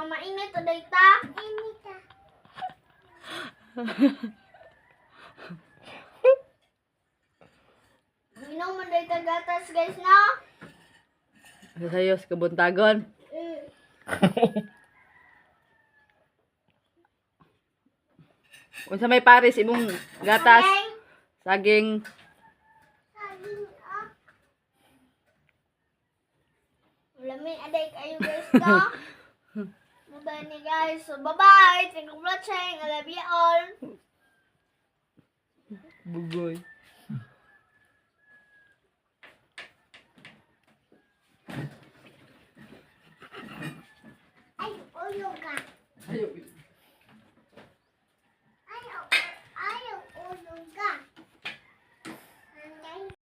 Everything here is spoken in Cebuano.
Mainit today ta. Init ta. Inom man day ta gatas, guys, no? Sa sayo sa kabuntagon. Unsa may pares imong gatas? Saging. Saging. Saging ah. Lami aday kayo, guys, no? Bye ni, guys. So bye-bye. Thank you for watching. I love you all. Bugoy.